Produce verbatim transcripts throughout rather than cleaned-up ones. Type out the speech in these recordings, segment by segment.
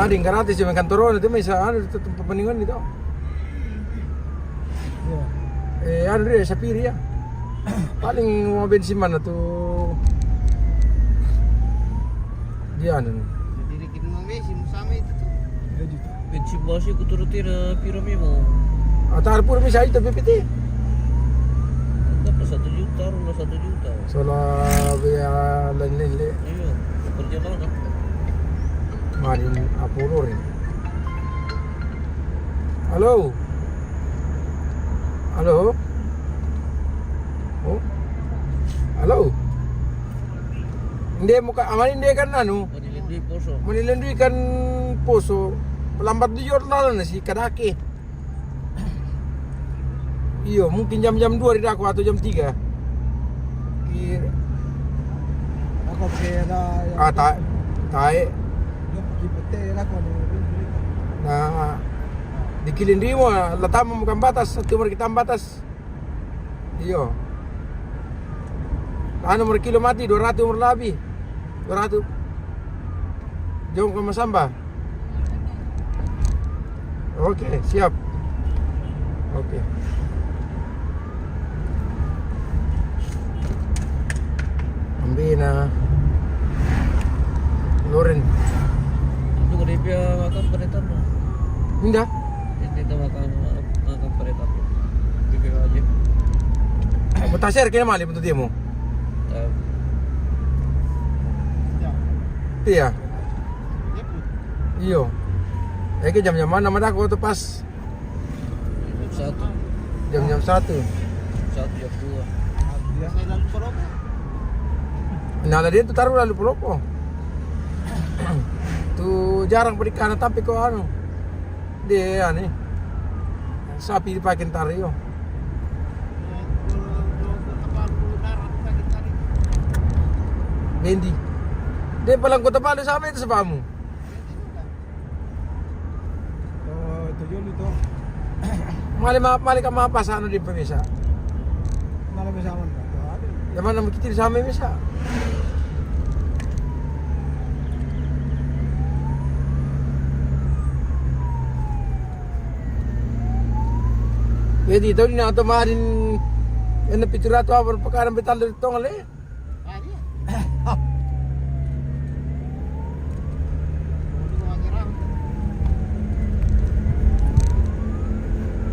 Ada yang gratis, cuma kantor itu, misal ada itu tempat peningan itu. Iya. Eh, anu dia, Sapiri ya. Paling mau bensin mana tuh? Dia anu. Jadi bikin uang bensin sama itu tuh. Iya, gitu. Bensin basi ku turut ira pira memang. Atau pun bisa itu P P T. Apa satu juta, rumah satu juta. Soalnya biaya lain-lain le. Iya, kerja mana? Marin apa ni? Halo? Halo? Oh? Halo? Nde muka amani nde kan anu? Manilendui poso. Manilendui kan poso. Lambat di jor lalan si kadake. Iyo, mungkin jam-jam dua ri dako atau jam tiga. Kira. Ako kira ya. Ah, ta-, tae. Yo, kipete ya, ako ni. Nah, di Kilindrimo, la tama bukan batas, satu mereka batas. Iyo. Anu merkilo mati dua ratus merlabi. Dua ratus. Jom ke Masamba. Oke, siap. Oke. Ambina. Loren. Itu ko dia pia makam pendeta mo. Inda. Pendeta makam, makam pendeta mo. Dia pia aja. Mo taser kena mali untuk dia mo. Eh. Iya. Iyo. Eke jam-jam mana mada ko tu pas? Jam satu. Jam-jam satu. Jam satu, jam dua. Nah, tadi itu taruh lalu peloko. Tu jarang perikanan tapi ko anu. Dia anu. Sapi dipakai ntar yo. Bendi. Dia palang Kota Palu sama itu sepamu. Oh, itu Joni to. Mali ma-, mali ka mapasa anu di pemisa. Mali bisa man. Yang mana kita sama bisa. Jadi tau di na to marin ena pitu ratu apa pakaran betal dari tongale.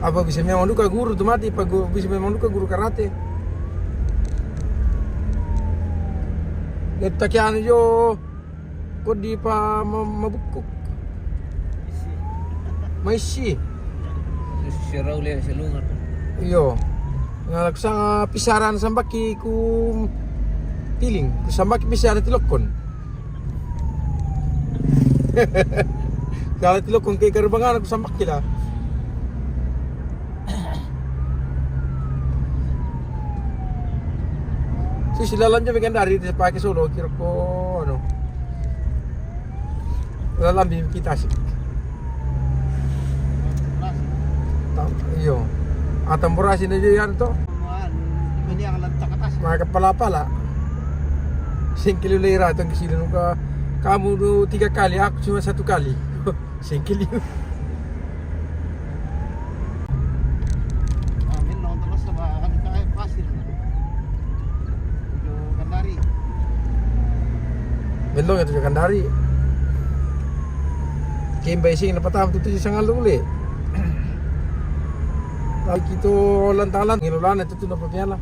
Apa bisa memang duka guru tu mati, pa gu-, bisa memang duka guru karate. Netta kianu jo, ko di pa ma-, mabukuk. Maisi. Sirau le selungan. Iyo. Ngalak sa pisaran sambaki ku piling, ku sambaki pisaran tilokon. Kala tilokon ke karbangan ku sambaki la. Sisi lalan jo bikin dari pake solo kira ko, anu. Lalan bi kita sih. Tam-, iyo. Atam berasi na jo yan to. Maka pala-pala. Singkili lera tong kisili nuka. Kamu du tiga kali, aku cuma satu kali. Singkili. Amin, nonton terus sama kan kita pasir. Tujuh Kendari. Belum ya tujuh Kendari. Kimbai sing na patam tu tujuh sangal dulu le. Lagi tu lantalan ngilulan itu tu dapat piala.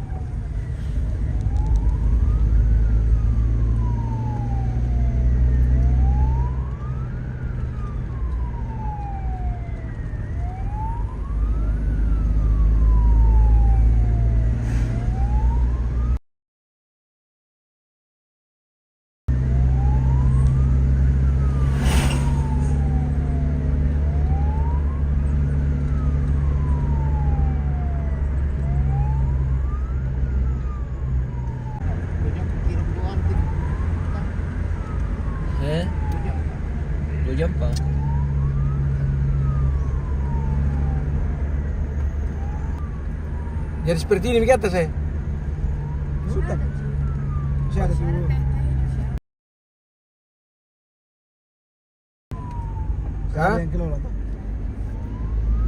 Eh? Dua jam, Pak. Jadi seperti ini di atas, eh? Sudah. Masih ada dulu. Hah?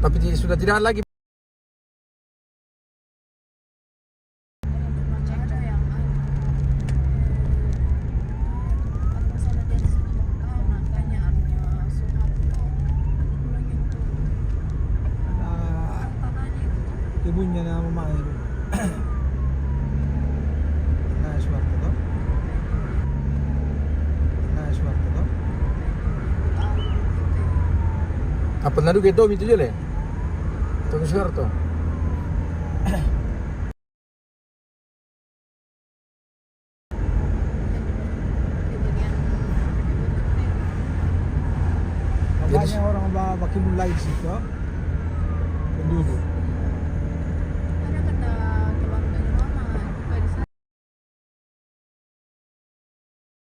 Tapi ti-, sudah tidak ada lagi. Ibunya na mama itu. Nah, Suharto to. Nah, Suharto to. Apa nadu ke Tommy itu je le? Tommy Suharto. Banyak orang ba-, baki mulai di situ. Penduduk.